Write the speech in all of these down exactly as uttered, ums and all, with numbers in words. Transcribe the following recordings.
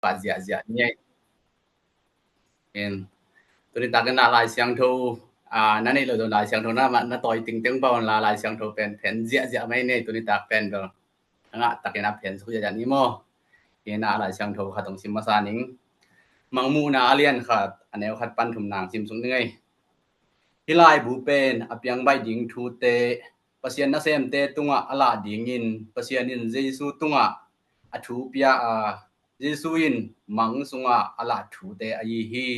pah ziahziah ni ei. Tuni takin ah Lai Siangtho, ah, na neih lo zong Lai Siangtho na, na tawi tingteng pah un la, Lai Siangtho pen phen ziahziah mai ni ei. Tuni tak pen bel a ngah takin ah phen suk ziahziah ni maw. Hi na, Lai Siangtho khat hong sim masa ning. Mangmuhna a lian khat, a neu khat pan thum nang sim suk ning ei. Hih laibu pen a piang baih ding thute, Pasian nasemte tungah a lah dingin Pasian in Jesu tungah a thu pia a, Jesu in mang sungah a lah thute ahi hi.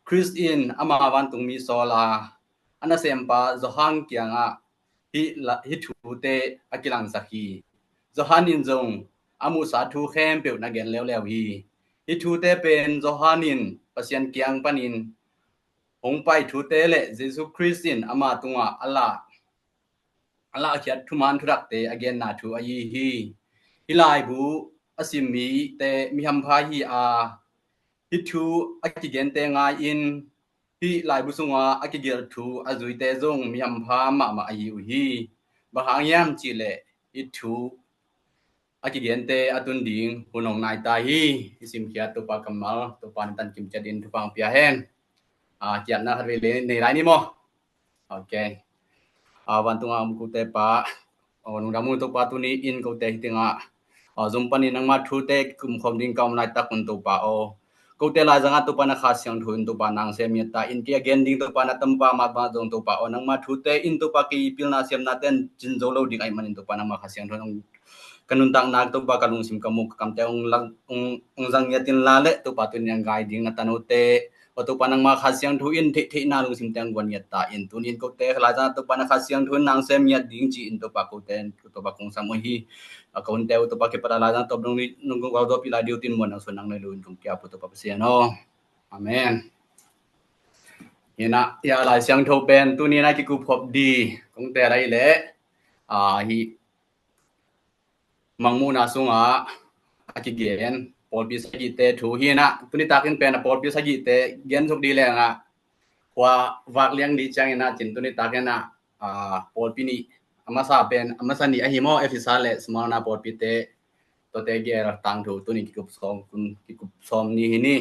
Khrist in ama vantungmi sawl a, a nasempa Johan kiangah hih la-, hih thute a kilangsak hi. Johan in zong a muhsa thu khempeuh na gen leuleu hi. Hih thute pen Johan in Pasian kiang panin hong pai thute le Jesu Khrist in ama tungah a lah, a lahkhiat thuman thudakte a genna thu ahi hi. Hih laibu a sim mite mi hampha hi a, hih thu a kigente ngai-in hih laibu sunga a kigelh thu a zuite zong mi hampha mahmah ahi uh hi. Bang hang hiam cihleh hih thu a kigente a tun ding hun hong nai ta hi. I simkhiat Topa kammal, Topa na tankim ciat in thupha hong pia hen. Ah, kiatna khat vei le nei lai ni maw? Ok. Ah, vantung a om kote Pa, aw, lungdam ung Topa, tuni in kote hi tengah, ah, Zoom panin nangma thute kumkhawm ding ka om laitak un Topa aw. Kote laizangah Topa na Kha Siangtho in Topa nang sem ngiat ta in, kei a gen ding Topa na tampa mah bangah zong Topa aw, nangma thute in Topa kei pilna siamna ten cin zo lo ding ahih manin Topa nangma Kha Siangtho in ka nuntakna Topa ka lungsim ka muk ka kamte hong lang, hong, hong zang ngiat in la le Topa tuni a gai ding na tanote aw Topa nangma Kha Siangtho in theihtheihna lungsimte hong guan ngiat ta in, tuni in kote laizangah Topa na Kha Siangtho in nang sem ngiat ding ci in Topa kote Topa kong sam uh hi. A ka hunte uh Topa kipat a laizang tawp dong nong kong kau dawpih lai ding uh tin muan nang suan nang nei lo in kong kiap uh Topa Pasian aw. Amen. Hi na, hih Lai Siangtho pen tuni na kikup khop di kong tel lai leh, ah, hih Mangmuhna sungah a kigen pawlpi sagihte thu hi na, tuni takin pen a pawlpi sagihte gen suk di leng ah, khua vak liang di ciangin ah cin tuni takin ah, ah, pawlpi nih, a masa pen, a masa nih ahi maw, Efesa le Smyrna pawlpite, tuate gel tangthu tuni kikup sawm, kikup sawm ni hi ni.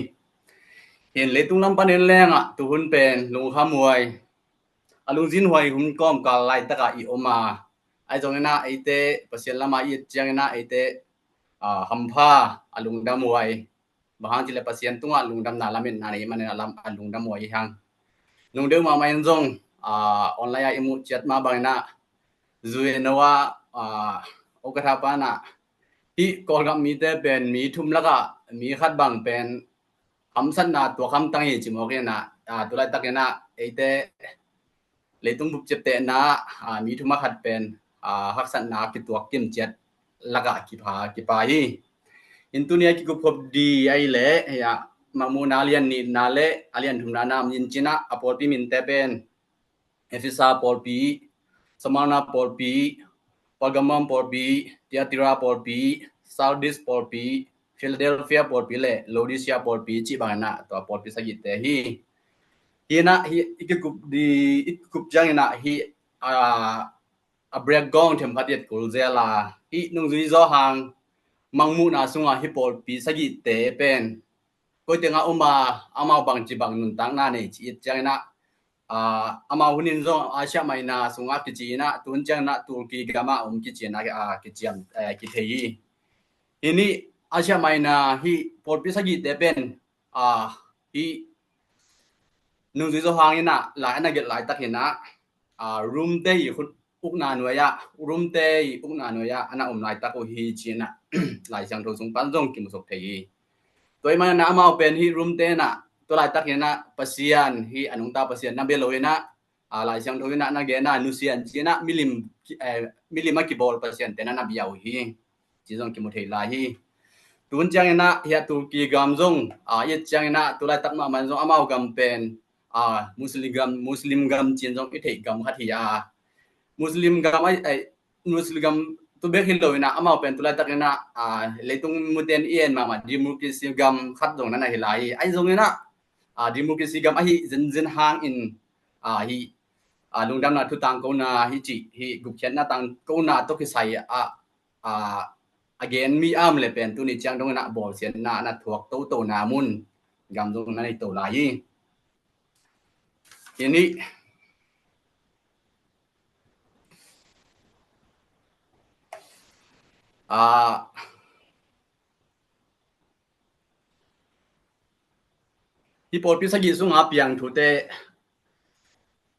Hin leitung lam panin leng ah, tuhun pen lungkham huai, a lungzin huai hun kawmkal laitakah i om a, ahi zongin ah eite Pasian lamah i et ciangin ah eite, ah, hampha, a lungdam huai. Bang hang cih leh Pasian tungah lungdamna lametna nei manin a lam, a lungdam huai hi hang. Nungdeuh mahmah in zong, ah, online ah i muh ciat mah bangin ah, zueno ah, ah, okatha pa in ah, hih Kawlgam mite pen mi thum lakah mi khat bang pen hamsatna tuak hamtang hi ci mawk in ah, ah, tu laitakin ah eite leitung bup ciaptehna, ah, mi thum a khat pen, ah, haksatna kituak kim ciat lakah kipha, kipha hi. In tuni a kikup khop di ahi leh, hih ah Mangmuhna a lian nihna le a lian thumna na om in cin ah, a pawlpi minte pen Efesa pawlpi, Smyrna pawlpi, Pergamum pawlpi, Thyatira pawlpi, Sardis pawlpi, Philadelphia pawlpi le Laodicea pawlpi cih bangin ah tua pawlpi sagihte hi. Hi na, hih i kikup di, i kikup ciangin ah hih, ah, a breakdown themkhat i et kul zel a, hih nungzui zawhang Mangmuhna sungah hih pawlpi sagihte pen koi tengah om a, amau bangci bang nuntakna nei ci i et ciangin ah, ah, amau hun in zong Asia Minor sungah kici in ah, tuhun ciangin ah Turkey gamah om kici in ah, ah, kiciam, eh, kithei hi. Hi ni Asia Minor hih pawlpi sagihte pen, ah, hih nungzui zawhang in ah lai a na gelh laitakin ah, ah, Rome te i khut ukna nuai ah, Rome te i ukna nuai ah a na om laitak uh hi ci in ah Lai Siangtho sung pan zong kimusuk thei hi. Tua ahih manin ah amau pen hih Rome te in ah tua laitakin ah Pasian, hih a nungta Pasian na bia lo in ah, ah, Lai Siangtho in ah na gen a nusia in ci in ah milim, eh, milim a kibawl pasiante na na bia uh hi. Ci zong kimu thei lai hi. Tuhun ciangin ah hih a Turkey gam zong, ah, i et ciangin ah tu laitak mahmah in zong amau gam pen, ah, Muslim gam, Muslim gam ci in zong i theih gam khat hi a. Muslim gam, ai, ai, Muslim gam tu bek hi lo in ah amau pen tu laitakin ah, ah, leitung muten i en mahmah democracy gam khat zong na na hi lai hi. Ahi zongin ah, ah, democracy gam ahi zenzen hangin, ah, hih, ah, lungdamna thu tangkona hi cih, hih gupkhiatna tangkona tawh kisai ah, ah, a gen mi a om le pen tuni ciang dong in ah bawlsiatna na thuak toto na mun gam zong na nei to lai hi. Hi ni. Ah, hi pawlpi sagih sunga piang thute,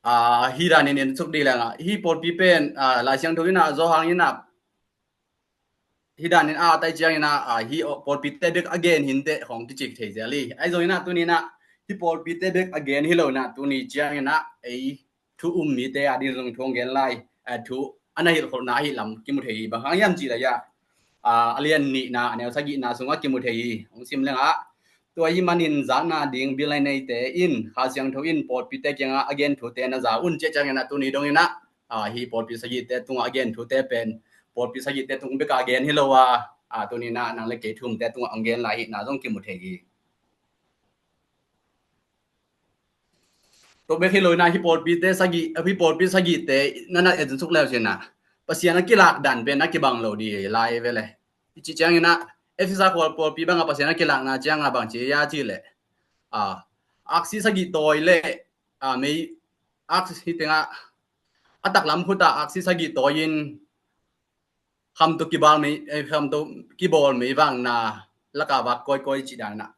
ah, hi danin en suk dih leng ah, hi pawlpi pen, ah, Lai Siangtho in ah, Zawhang in ah, hi danin a tai ciangin ah, ah, hi pawlpite bek a gen hinteh hong kicik thei zel hi. Ahi zongin ah tuni in ah hi pawlpite bek a gen hi lo in ah tuni ciangin ah ei thu um mite a ding zong thu hong gen lai, ah, thu a na hilhkholhna ahi lam kimu thei hi. Bang hang hiam cih lai ah, ah, a lian nihna a neu sagihna sungah kimu thei hi. Hong sim leng ah, tua ahih manin zakna ding bil a neite in Kha Siangtho in pawlpite kiangah a gen thute na za un ci ciangin ah tuni dongin ah, ah, hi pawlpi sagihte tungah a gen thute pen pawlpi sagihte tung bek a gen hi lo a, ah, tuni in ah nang le kei thu umte tungah hong gen lai ahihna zong kimu thei hi. Tua bek hi lo in ah hi pawlpite sagih, hi pawlpi sagihte na na en suk le uh cin ah, Pasian a kilak dan pen na kibang lo dih lai ve le. Hi ci ciangin ah Efesa khua pawlpi bangah Pasian a kilakna ciangah bang ci a cih leh, ah, aksi sagih tawi le, ah, mei, aksi hi tengah a taklam khutah aksi sagih tawi in kham tawh kibal mei, eh, kham tawh kibawl mei vangna lakah vak kawikawi cih dan in ah.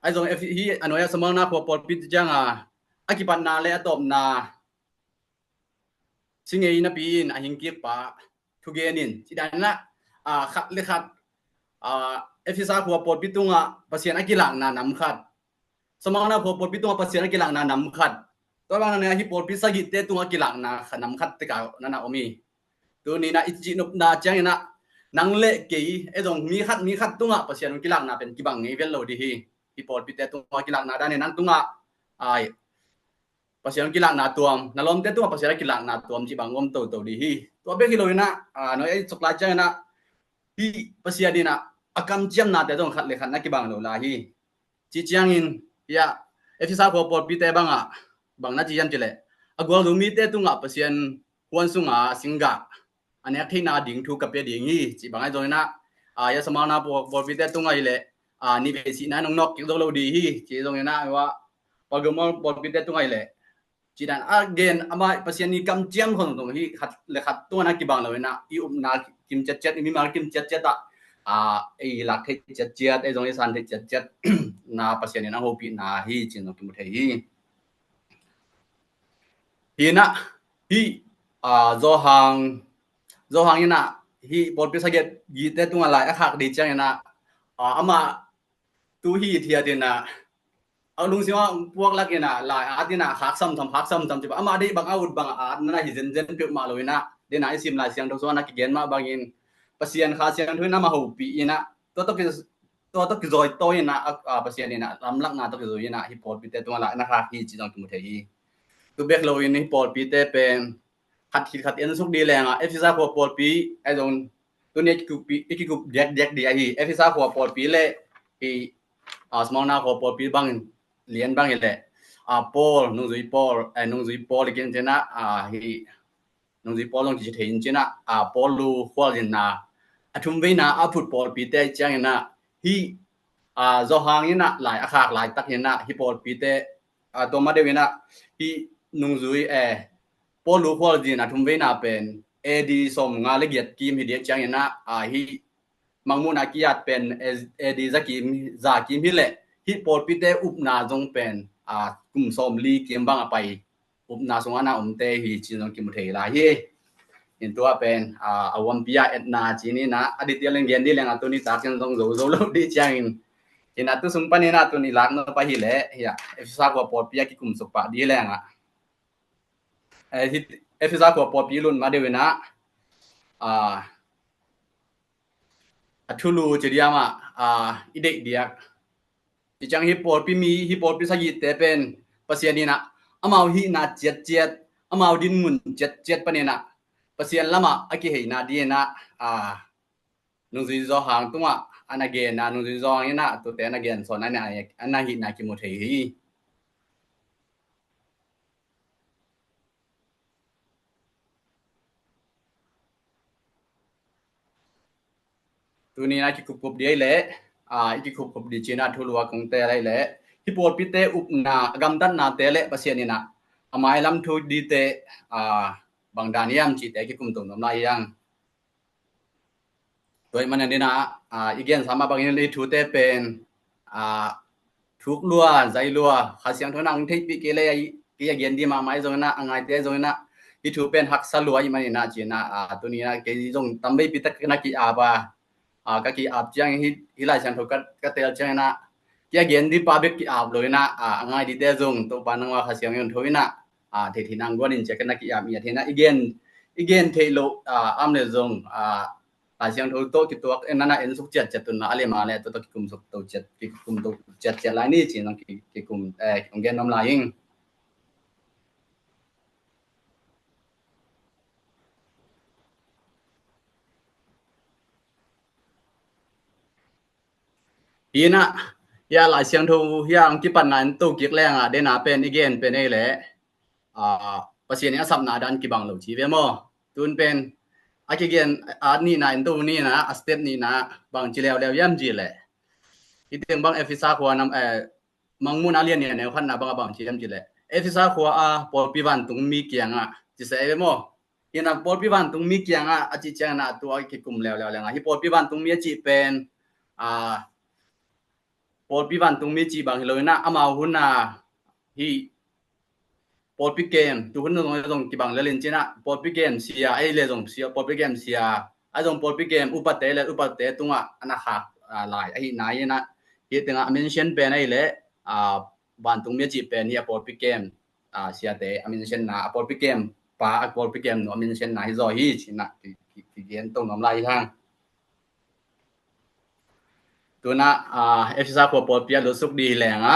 Ahi zong hi a nuai ah Smurna khua pawlpi ciangah a kipatna le a tawpna si ngei napi in a hingkikpa thugen in cih dan in ah, ah, khat le khat, ah, Efesa khua pawlpi tungah Pasian a kilakna nam khat, Smurna khua pawlpi tungah Pasian a kilakna nam khat, tua bang na hi pawlpi sagihte tungah kilakna kha nam khat tekah na na om hi. Tuni in ah i cihnopna ciangin ah nang le kei, ei zong mi khat mi khat tungah Pasian kilakna pen kibang ngei vel lo dih hi. Hi pawlpite tungah kilakna danin nang tungah, ai, Pasian kilakna tuam, na lawmte tungah Pasian kilakna tuam cih bang om toto dih hi. Tua bek hi lo in ah, ah, nuai ei suk lai ciangin ah hi Pasian in ah a kamciamnate zong khat le khat na kibang lo lai hi. Ci ciangin, hi ah, Efesa khua pawlpite bangah bang na ci hiam cih leh, a gualzo mite tungah Pasian huan sunga singgah a nek theihna ding thu ka pia ding hi, cih bang ahi zongin ah, ah, hi ah Smurna paw-, pawlpite tungah hi leh, ah, nivei sihna in hong nawk kik zo lo dih hi, ci zongin ah, hi ah Pergamum pawlpite tungah hi leh, cih dan a gen, amah Pasian i kamciam khong zong hi khat le khat tungah na kibang lo in ah, i upna kim ciatciat, i mimal kim ciatciat ah, ah, ei lak thei ciatciat, ei zong i san thei ciatciat na Pasian in a hopihna hi, cih zong kimu thei hi. Hi in ah, hi, ah, Zawhang, Zawhang in ah, hi pawlpi sagih gite tungah lai a khak dih ciangin ah, ah, amah tu hi thiat in ah, a lungsim ah puak lak in ah, lai a at in ah, khak samsam, khak samsam, ci bang, amah deih bang a ut bang a at na hi zenzen peuhmah lo in ah, den a i sim Lai Siangtho sungah na kigen mah bangin, Pasian Kha Siangtho in amah hopih in ah, tua tawh ki, tua tawh kizawitawi in ah, a, a, Pasian in ah lamlakna tawh kizui in ah, hi pawlpite tungah lai na khak hi, cih zong kimu thei hi. Tu bek lo in hi pawlpite pen khat khit khat en suk dih leng ah, Efesa khua pawlpi, ei zong tuni a kikup, i kikup diakdiak dih ahi, Efesa khua pawlpi le hi, ah, Smurna khua pawlpi bang, lian bang hi leh, ah, Paul, nungzui Paul, eh, nungzui Paul i kim cin ah, ah, hi, nungzui Paul zong kici thei in cin ah, ah, Paul lu khualzinna a thumveina a phut pawlpite ciangin ah, hi, ah, Zawhang in ah lai a khak laitak in ah, hi pawlpite, ah, tua ma deuh in ah, hi nungzui, eh, Paul lu khualzin a thumveina pen A D sawmnga le giat kim hi dih ciangin ah, ah, hi Mangmuhna ki-at pen A D za kim, za kim hi leh, hi pawlpite upna zong pen, ah, kum sawmli kim bang a pai upna sungah na omte hi, ci zong kimu thei lai hi. Hi in tua pen, ah, a huampi a etna ci ni in ah, a detail in gen dih leng ah tuni tak ciang zong zo zo lo dih ciangin, hi in ah tu sung panin ah tuni lak nop ahi leh, hi ah, Efesa khua pawlpi a kikum suk pah dih leng ah, eh, hi, Efesa khua pawlpi lut ma deuh in ah, ah, a thulu ci diam ah, ah, i deih diak. Hi ciang hi pawlpi mi, hi pawlpi sagihte pen Pasian in ah amau hihna ciatciat, amau dinmun ciatciat panin ah Pasian lamah a kiheina dih in ah, ah, nungzui Zawhang tungah a na gen ah, nungzui Zawhang in ah tute a na gen sawn a na, a na hihna kimu thei hi. Tuni-in a kikupkup dih leh, a, i kikupkup dih cih na thu lua kong teel leh, hih pawlpite upna, a gamtatnate leh Pasian in a, a mailam thu dihte, a, bang dan hiam cihte kikum to nuam lai hi hang. Tua ahih manin a, a, i gensa mah bangin hih thute pen, a, thuk lua, zai lua, Kha Siangtho in a hong theihpih kei leh, a, kei a gen ding mahmah hi zongin a, a ngaite zongin a, hih thu pen haksa lua ahih manin a, ci-in a, a, tuni-in a, kei zong tamveipi tak na ki-ap a, a, ka ki-ap ciangin hih, hih Lai Siangtho ka, ka teel ciangin a, kei a gen ding pa bek ki-ap lo-in a, a, a ngai dingte zong Topa nangma Kha Siangtho in a, a, theih theih nang guan in ci-a ka na ki-ap hi a, theih na i gen, i gen theih loh, a, om leh zong, a, Lai Siangtho tawh kituak, eh, na na en suk ciatciat un la, a leh mah leh tua tawh kikum suk to ciat, kikum to ciatciat lai ni ci-in zong ki, kikum, eh, kong gen nuam lai ing. Hi-in a, hih a Lai Siangtho, hih a hong kipatna in to kik leng a, dena pen i gen pen ei leh, a, Pasian in a sapna dan kibang lo ci ve maw. Tun pen, a kigen, a nihna in to nihna, a step nihna, bang ci leuleu hiam cih leh. Hih teng bang Efesa khua nam, eh, Mangmuhna a lian nih a neu khatna bang a bang ci hiam cih leh. Efesa khua a pawlpi vantungmi kiangah, ci sa ei ve maw. Hi-in a pawlpi vantungmi kiangah a cih ciangin a tua kikum leuleu leng a. Hih pawlpi vantungmi a cih pen, a, pawlpi vantungmi cih bang hi lo-in a, amau hun a hih pawlpi kem, tu hun zong, zong kibang lel in ci-in a, pawlpi kem sia, ei leh zong sia, pawlpi kem sia, a zong pawlpi kem upate leh upate tungah a na khak, a, lai ahihna in a, hih tengah a mention pen ei leh, a, vantungmi a cih pen hih a pawlpi kem, a, siate a mention na, a pawlpi kem pa, a pawlpi kem nu a mention na hi zaw hi ci-in a, ki, ki, kigen to nuam lai hi hang. Tun a, a, Efesa khua pawlpi a lutsuk dih leng a,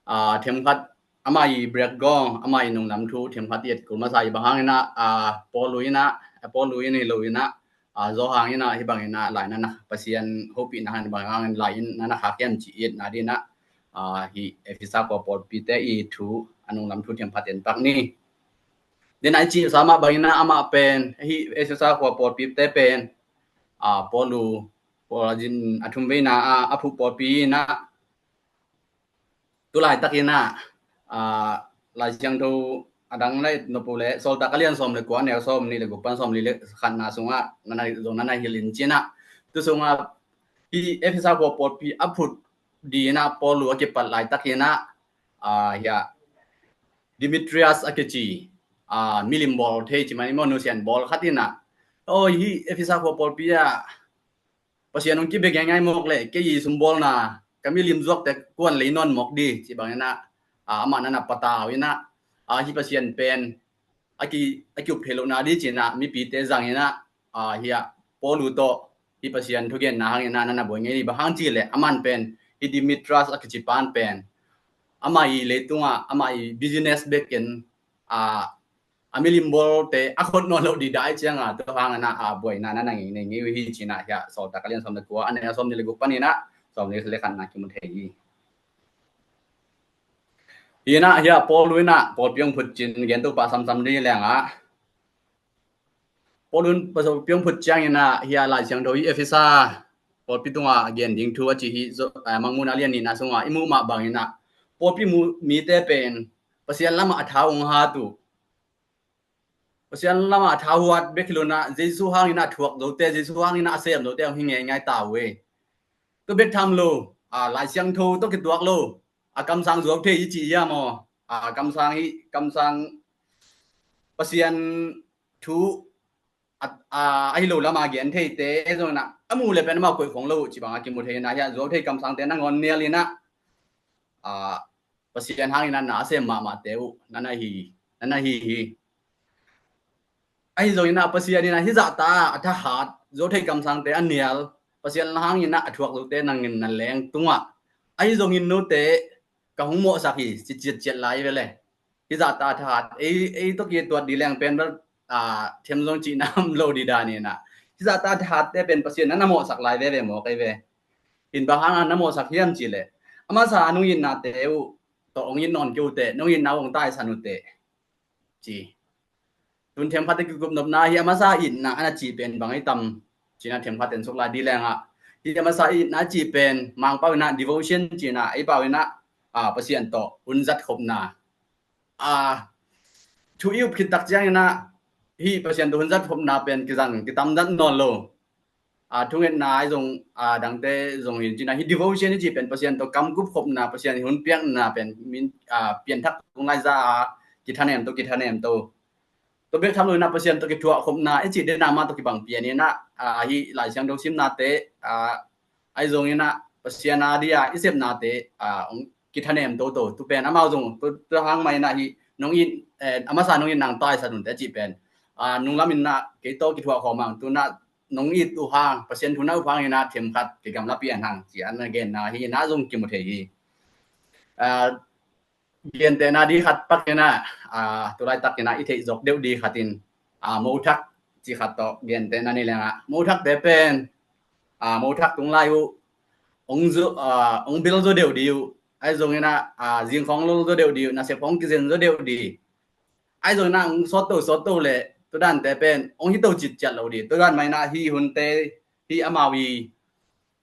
a, themkhat amah i background, amah i nunglam thu themkhat i et kul masa hi. Bang hangin a, a, Paul in a, a, Paul in hi lo-in a, a, Johan in a, hih bangin a, lai na na, Pasian hopihna hangin bang hangin lai in na na khak hiam cih i etna dingin a, a, hih Efesa khua pawlpite i thu, a nunglam thu themkhat en pak ni. Dena i cih sa mah bangin a, amah pen, hih Efesa khua pawlpite pen, a, Paul, Paul a zin a thumveina a, a phuh pawlpi in a, tu laitakin a, a, Lai Siangtho a dang na et nop uh leh, Sawltak a lian sawm leh kua, a neu sawmnih leh guk pan sawmli leh khatna sungah, na na, zong na na hilh in ci-in a. Tu sungah, hih Efesa khua pawlpi a phut dingin a Paul a kipat laitakin a, a, hih a, Demetrius a kici, a, milim bawl thei ci mah ni maw, nusian bawl khat in a. Aw, hih Efesa khua pawlpi ah, Pasian hong kibia ngeingai mawk leh, kei i sumbawlna, ka milim zuakte kua'n lei nawn mawk ding, ci bangin a, a, amah na na patau in a, a, hih Pasian pen, a ki, a ki-up thei lohna ding ci-in a, mipite zangin a, a, hih a, Paul tawh, hih Pasian thugenna hangin a, na na buai ngei ding, bang hang cih leh, aman pen, hih Demetrius a kici pa'n pen, amah i leitungah, amah i business bekin, a, a milim bawlte a khot nawn loh ding dai ciangin, tua hangin a, a, buaina na na nei ngei uh hi ci-in a, hih a, Sawltak a lian sawm leh kua, a neu sawmnih leh guk panin a, sawmli leh khatna kimu thei hi. Hi-in a, hih a, Paul in a, pawlpi hong phut cin gen to pah samsam dih leng a. Paul in pawlpi hong phut ciangin a, hih a, Lai Siangtho hih Efesa pawlpi tungah a gen ding thu a cih hih, a, Mangmuhna a lian nihna sungah i muh mah bangin a, pawlpi mu, mite pen, Pasian lamah a tha hong hat uh. Pasian lamah a tha huat bek hi lo-in a, Jesu hangin a thuak zote, Jesu hangin a sem zote hong hi ngeingai ta uh e. Tua bek tham lo, a, Lai Siangtho tawh kituak lo, a, kamsang zuau thei i cih hiam aw, a, kamsang hi, kamsang Pasian thu, a, a, ahi lo lama gen theite, ei zong in a, a muh leh pen amau koih khong lo uh, ci bang a kimu thei in a, hih a, zuau thei kamsangte nangawn nial in a, a, Pasian hangin a na a sem mahmahte uh, na na hi, na na hi hi. Ahi zongin a Pasian in a hih zahta a thahat, zuau thei kamsangte a nial, Pasian hangin a a thuak zote nangin na leng tungah. Ahi zongin note ka hong mawhsak hi, ci ciatciat lai ve le. Hih zahta a thahat, ei, ei tawh kituat dih leng pen bel, a, them zong cihna om lo dih dan in a. Hih zahta a thahatte pen Pasian na na mawhsak lai veve maw kei ve. In bang hang a na mawhsak hiam cih leh. A masa a nong itnate uh, tawh hong it nawn kei uh teh, nong itna uh hong taisan uh teh. Ci. Tun themkhat a kikup nopna hi a masa itna a na cih pen bang hi tam. Cina themkhat en suk lai di leng ah, hi a masa i na ci pen Mangpau ina devotion cina, ei pau ina, ah, Pasian tawh hun zat khopna. Ah, thu i up khit tak ciang ina hi Pasian tawh hun zat khopna pen kizang kitam zat nawn lo. Ah, thungetna ai zong, ah, dangte zong hin cina hi devotion i ci pen Pasian tawh kamkup khopna, Pasian hun piakna pen min, ah, pianthak tung lai za a kithanem to, kithanem to. Tua bek tham lo ina Pasian tawh kithuah khopna i ci dena ma tawh kibang pian ina, ah, hi Lai Siangtho simnate, ah, ai zong ina Pasian a dia i sepnate, ah, ong kithanem toto. Tu pen amau zong tu, tu hang mai ina hi nong it, eh, a masa nong it nang taisan un te ci pen, ah, nunglam ina kei tawh kithuah khawm ang tu na nong it uh hang, Pasian thu na uh hang ina themkhat kigamla pian hang ci an na genna hi na zong kimu thei hi. Ah, gentehna di khat pak ina, ah, tulaitak ina i theih zawk deuh di khat in, ah, mothak ci khat tawh gentehna ni leng ah, mothakte pen, ah, mothak tung lai uh ong zu, ah, ong bil zaw deuh di uh, ai zong ina, ah, zingkhawng lol zaw deuh di uh, nasep khawng kizen zaw deuh di. Ai zong ina ong sawt to, sawt to le, tu dante pen ong hi to citciat lo di. Tu dan mai ina hi hunte hi amau i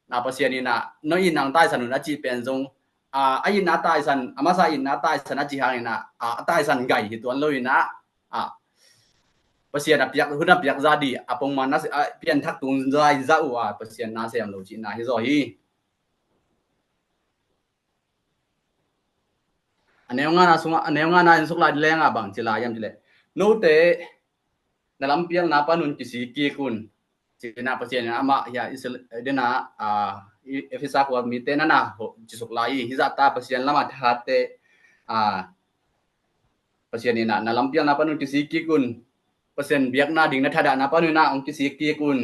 na Pasian ina no i nang taisan un a ci pen zong, ah, a ina taisan, a masa ina taisan a ci hang ina, ah, a taisan gai hi tuan lo ina, ah, Pasian a piak, hun a piak za di, a pongman a, ah, pianthak tung zai za uh a Pasian na sem lo cina hi zaw hi. A neu ngana sungah, a neu ngana in suk lai di leng ah bang ci lai hiam ci leh, note na lampialna panun kisik kik un. Cina Pasian in amah hi a Israel dena, ah, i, Efesa khua mite nana ho, ci suk lai hi. Hi zahta Pasian lama thahatte, ah, Pasian ina na lampialna panun kisik kik un. Pasian biakna ding na thadahna panun ina ong kisik kik un.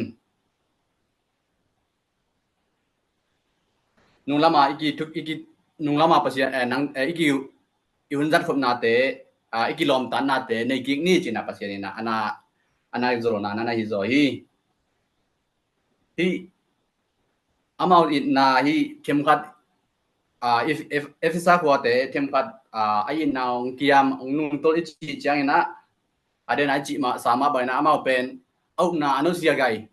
Nunglama i ki thuk, i ki, nunglama Pasian, eh, nang, eh, i ki, i hun zat khopnate, ah, i ki lawmtatnate nei kik ni cina Pasian ina ana, ana zolna nana hi zaw hi. Hi amau itna hi themkhat, ah, Ef-, Ef-, Efesa khuate themkhat, ah, a itna ong kiam, ong nungtol i ci ciang ina, a den a i ci mah sa mah bang ina amau pen a upna a nusia gai,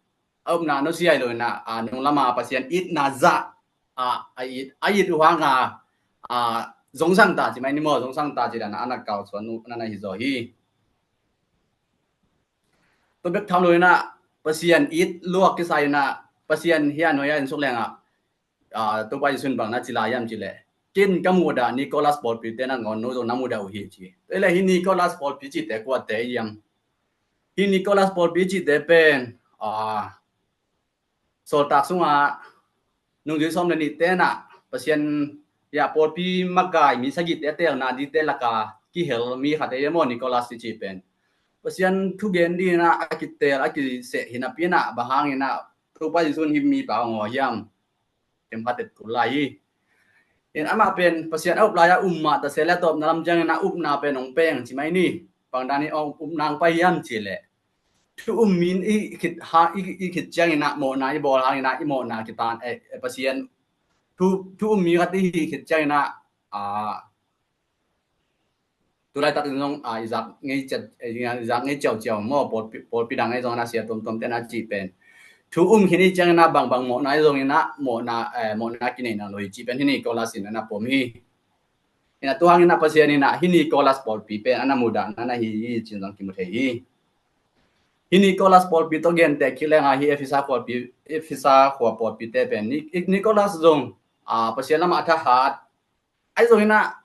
a upna a nusia lo ina, ah, nunglama Pasian itna zah, ah, a it, a it uh hanga, ah, zongsang ta ci mai ni maw, zongsang ta ci dan a na kau suan uh nana hi zaw hi. Tua bek tham lo ina Pasian it luak kisa ina Pasian hi a nuai a in suk leng ah, ah, Topa Jesu in bang na ci lai hiam ci leh, ken ka muhdah Nicholas pawlpite nangawn no zong na muhdah uh hi ci. Tua hi leh hi Nicholas pawlpi cite kuate hiam? Hi Nicholas pawlpi cite pen, ah, Sawltak sungah nungzui sawm le nihte nah Pasian, ya, pawlpi makai mi sagihte a teelna dingte laka kihel mi khat ei maw, Nicholas i cih pen. Pasian thugen dingin ah a kiteel a kiseh hi napi-in ah bang hangin ah Topa Jesu in hih mipa hong aw hiam? Themkhat et kul lai hi. In amah pen Pasian a up lai-a um mah ta se leh a tawpna lam ciangin ah upna pen hong peng ci mai ni. Bang danin hong upna hong pai hiam cih leh, thu um mi i khit ha, i, i khit ciangin ah mawhna i bawl hangin ah i mawhna kitan, eh, eh, Pasian thu, thu um mi khat i hih khit ciangin ah, ah, tulaitak in zong, ah, i zak ngei ciat, eh, i zak ngei ciauciau maw, pawlpi, pawlpi dang ei zong na sia tuamtuam te na cih pen. Thu um khin i ciangin ah bangbang mawhna i zongin ah mawhna, eh, mawhna kineihna lo hi cih pen hih Nicholas in a na pom hi. Ina tu hangin ah Pasian in ah hih Nicholas pawlpi pen a na mudah na na hi hi cih zong kimu thei hi. Hih Nicholas pawlpi tawh genteh kik leng ah hih Efesa pawlpi, Efesa khua pawlpite pen Ni-, Nicholas zong, ah, Pasian lamah a thahat, ahi zongin ah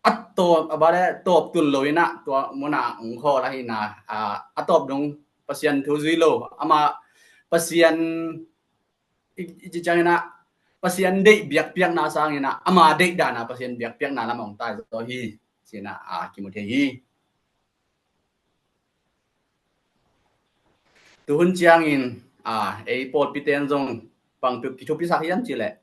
a tawp, a bale tawp tun lo in ah tua munah hong khawl ahi na, ah, a tawp dong Pasian thu zui lo. Amah Pasian i, i cih ciangin ah Pasian deih biakpiakna sangin ah ama deih dan ah Pasian biakpiakna lam hong tai zaw hi cih in ah, ah, kimu thei hi. Tuhun ciangin, ah, ei pawlpite in zong bang peuh kithupisak hiam cih leh,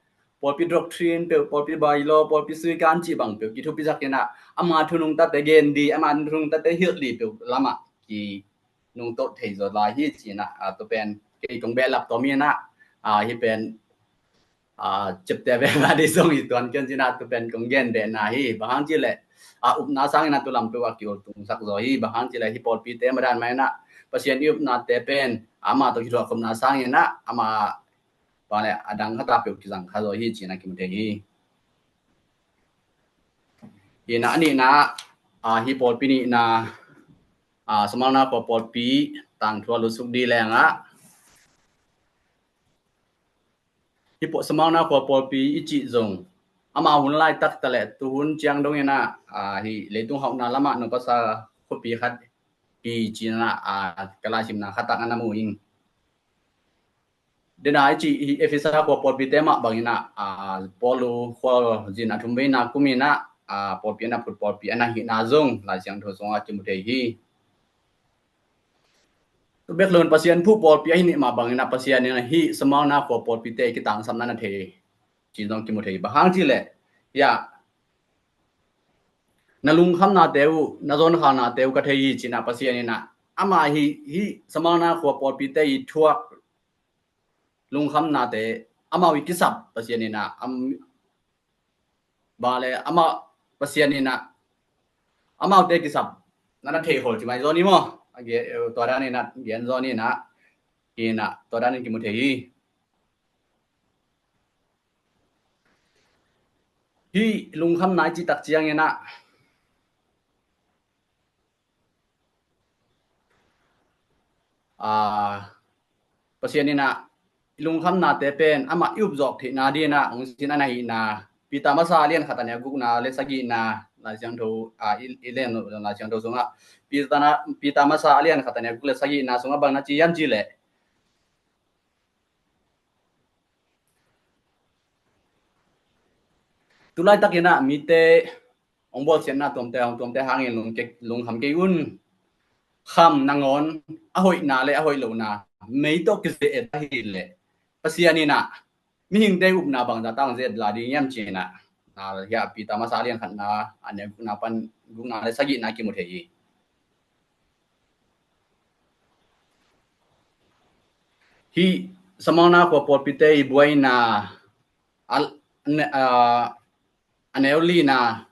pawlpi doctrine peuh, pawlpi bylaw, pawlpi suikan cih bang peuh kithupisak in ah ama thu nungtate gen ding, ama thu nungtate hilh ding peuh lamah ki nungto thei zaw lai hi cih in ah, ah, tua pen kei kong behlap tawm in ah, ah, hih pen, ah, ciapteh beh mah ding zong hi tuan kei un cih in ah tua pen kong gen beh na hi. Bang hang cih leh, ah, upna sangin ah tua lam peuh ah ki-ultungsak zaw hi. Bang hang cih leh hih pawlpite madan mah in ah Pasian i upnate pen amah tawh kithuah khopna sangin ah amah bang le a dang khat a peuh kizang kha zaw hi ci-in ah kimu thei hi. Hi-in ah a nihna, a, hih pawlpi nihna, a, Smyrna khua pawlpi tangthu a lutsuk ding leng ah, hih paw-, Smyrna khua pawlpi i cih zong, amah hun laitak ta le tuhun ciang dongin ah, a, hih leitung hauhna lamah nopasa khuapi khat hi ci-in ah, a, ka laisimna khat ah na mu ing. Dena i cih hih Efesa khua pawlpite mah bangin ah, a, Paul khua zin a thum veina kumin ah, a, pawlpi a na phut pawlpi a na hihna zong Lai Siangtho sungah kimu thei hi. Tua bek lo-in Pasian phuh pawlpi ahi nih mah bangin ah Pasian in ah hih Smyrna khua pawlpite kitangsapna na thei ci-in zong kimu thei hi. Bang hang cih leh, ya, na lungkhamnate uh, na zonkhalnate uh ka thei hi ci-in ah Pasian in ah amah hih, hih Smyrna khua pawlpite i thuak lungkhamnate amau i kisap Pasian in ah, am, bang le amah Pasian in ah amaute kisap na na thei khol ci mai zaw ni maw? A ge-, tua dan in ah gen zaw ni in ah, in ah tua dan in kimu thei hi. Hih lungkhamna i cih tak ciangin ah, a, Pasian in ah i lungkhamnate pen amah i upzawk theihna dingin ah hong sin a na hihna, Peter masa a lian khat a neu gukna le sagihna Lai Siangtho, a, i, i lian Lai Siangtho sungah Peter na, Peter masa a lian khat a neu guk le sagihna sungah bang na ci hiam cih leh, tu laitakin ah mite hong bawlsiatna tuamte, hong tuamte hangin lung ke-, lungkham kei un. Kham nangawn a hoihna le a hoih lohna mei tawh kize-et ahih leh Pasian in ah mihingte upna bangzah tak hong ze-et lai ding hiam ci-in ah, a, hih Peter masa a lian khatna a neu gukna pan gukna le sagihna kimu thei hi. Hih Smyrna khua pawlpite i buaina, a, a, a neu lina,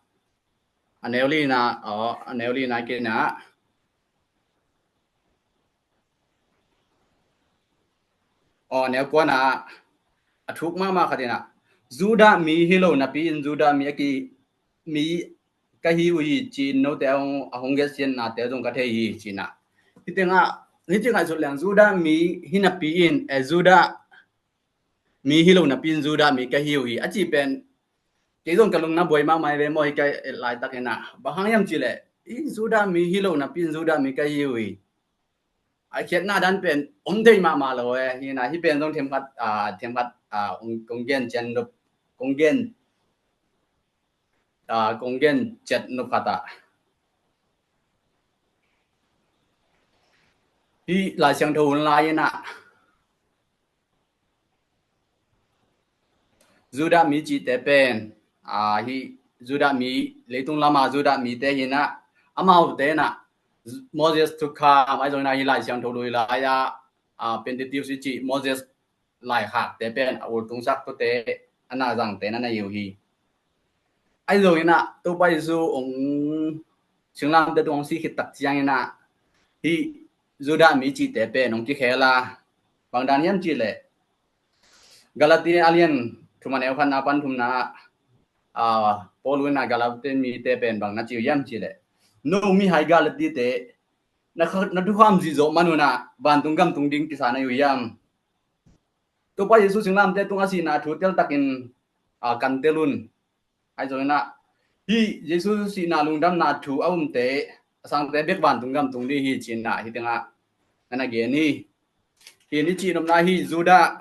a neu lina, aw, a neu lina kei na, aw, a neu kuana a thuk mahmah khat in ah, Judah mi hi lo napi in Judah mi a ki, mi ka hi uh hi ci-in note a hong, a hong gensiatnate zong ka thei hi ci-in ah. Hih tengah, hih tengah sut leng Judah mi hi napi in, eh, Judah mi hi lo napi in Judah mi ka hi uh hi a cih pen kei zong ka lung na buai mahmah hi ve maw, hih ka et laitakin ah. Bang hang hiam cih leh, i Judah mi hi lo napi in Judah mi ka hi uh hi. A khiatna dan pen om thei mahmah lo e. Hi na, hih pen zong themkhat, a, themkhat, a, kong, kong gen cian lo, kong gen, a, kong gen ciat nop khat ah. Hih Lai Siangtho hun lai-in ah Judah mi cihte pen, a, hih Judah mi, leitung lama Judah mite hi-in ah, amaute in ah Moses thukham, ahi zongin ah hih Lai Siangtho lui lai-ah, a, Pentateuch i cih Moses laikhakte pen a ultungsak tuate a na zangte na na hi uh hi. Ahi zongin ah Topa Jesu hong singlamteh tung hong sih khit tak ciangin ah hih Judah mi cihte pen hong kikhel a, bang dan hiam cih leh Galati a lian thum a neu khatna pan thumna ah, a, Paul in ah Galati mite pen bang na ci uh hiam cih leh, no mihai Galatite, na kha-, na thukham zihzawh man un ah vantung gam tung ding kisa na hi uh hiam? Topa Jesu singlamteh tung a sihna thu teltakin, a, kan tel un. Ahi zongin ah hih Jesu sihna lungdamna thu a umte, a sangte bek vantung gam tung ding hi ci-in ah hih tengah na na gen hi. Hih i cih nopna hih Judah,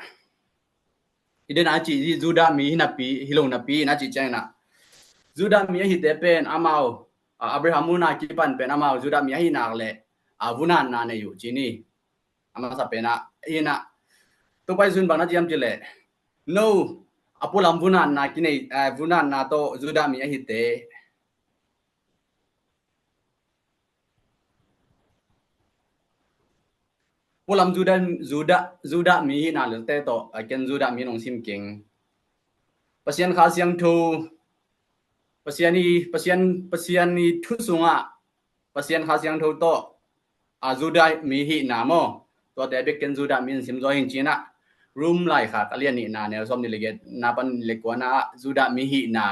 i den a cih hih Judah mi hi napi, hi lo napi in a cih ciangin ah Judah mi ahite pen amau, a, Abraham hun a kipan pen amau Judah mi ahih nak leh, a, vunanna nei uh ci ni. A masa pen ah, in ah, Topa Jesu in bang na ci hiam cih leh, no, a pualam vunanna kinei, eh, vunanna tawh Judah mi ahite, pualam Judah, Judah, Judah mi hihna leh tawh, a, ken Judah mi nong sim keng. Pasian Kha Siangtho, Pasian i, Pasian, Pasian i thu sungah Pasian Kha Siangtho tawh, a Judah mi hihna maw? Tuate bek ken Judah mi in sim zaw hing cinah, Rom laikhak a lian nihna neu sawm nih le giatna pan le kuana ah Judah mi hihna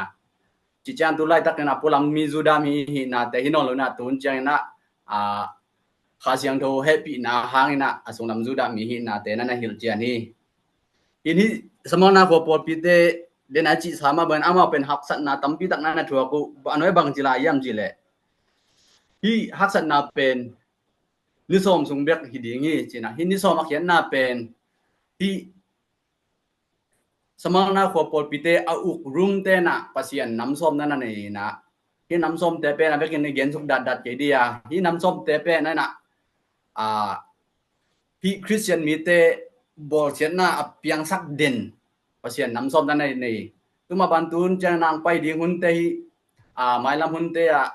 ci ciang tu laitakin a pualam mi Judah mi hihnate hi nawn lo inah, tu hun cianginah a Kha Siangtho hehpihna hanginah a sunglam Judah mi hihnate na na hilh cian hi. Hih samalna khua pawlpite dena cihsa mah bangin amau pen haksatna tampi tak na na thuak uh. A nuai bang ci lai hiam cih leh, hih haksatna pen ni sawm sung bek hi ding hi cinah, hih ni sawm a khiatna pen hih samalna khua pawlpite a uk Rom tenah Pasian nam sawm na na nei inah, hih nam sawmte pen a vekin i gensuk datdat kei dih a, hih nam sawmte pen inah a hih Khristian mite bawlsiatna a piangsak den Pasian nam sawm na na nei. Tuma ban tu hun ciang nang pai ding hunte hih a mailam hunte ah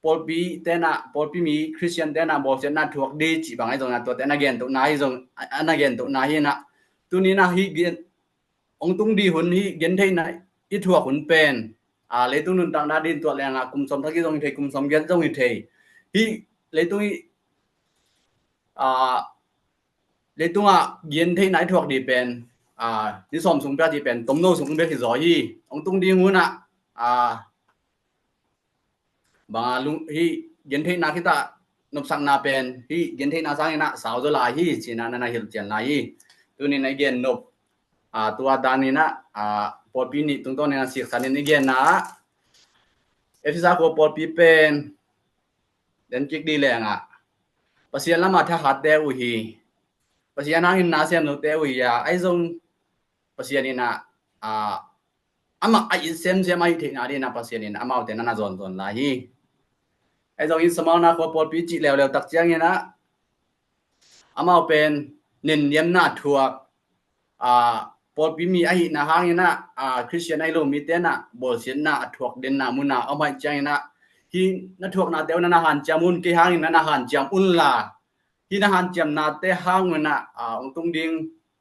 pawlpi tenah, pawlpi mi Khristian tenah bawlsiatna thuak dih cih bang ahi zong inah, tuate na gentohna hi zong, a na gentohna hi inah, tuninah hih gen, hong tung dih hun hih gentheihna i thuak hun pen a leitung nuntakna dih tuah lengah kum sawm thak hi zong hi thei, kum sawm giat zong hi thei. Hih leitung i a leitungah gentheihna i thuak dih pen a ni sawm sung pia dih pen tomno sung bek hi zaw hi. Hong tung ding hunah a banga lung hih gentheihna khitah nopsakna pen hih gentheihna sanginah sau zaw lai hi cinah na na hilh cian lai hi. Tunin a i gen nop a tua daninah a pawlpi nih tungtawnin a siksanin i genna ah Efesa khua pawlpi pen den kik dih lengah Pasian lamah thakhatte uh hi. Pasian hangin na sem lote uh hi a, ahi zong Pasian inah a amah a it semsem a hih theihna dinah Pasian in amaute na na zawnzawn lai hi. Ahi zongin samalna khua pawlpi cih leuleu tak cianginah amau pen nenniamna thuak a pawlpi mi ahihna hanginah a Khristian ahi lo mi tenah bawlsiatna a thuak denna munah a om ahih cianginah hih na thuaknate uh na na hanciam un, kei hangin na na hanciam unla, hih na hanciamnate hanginah a hong tung ding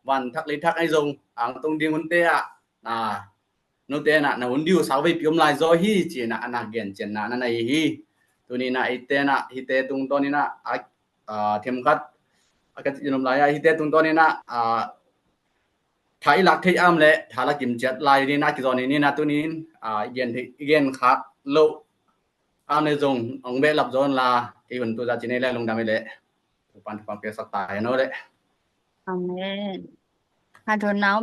van thak lei thak ahi zong a hong tung ding hunte ah a note inah na hun dih uh sau veipi om lai zaw hi cinah a na gen cianna na na hi hi. Tuninah i tenah hihte tungtawninah a a themkhat a ka cih nop lai a hihte tungtawninah a tha i lak theih am le tha la kim ciat lai dinah kizawnin inah tunin a i gen theih, i gen khak loh am le zong hong behlap zaw unla, kei hun tu za ci nei le lungdam hi leh. Tupan thupang piaksak ta hen aw leh. Amen. Kha thawn nau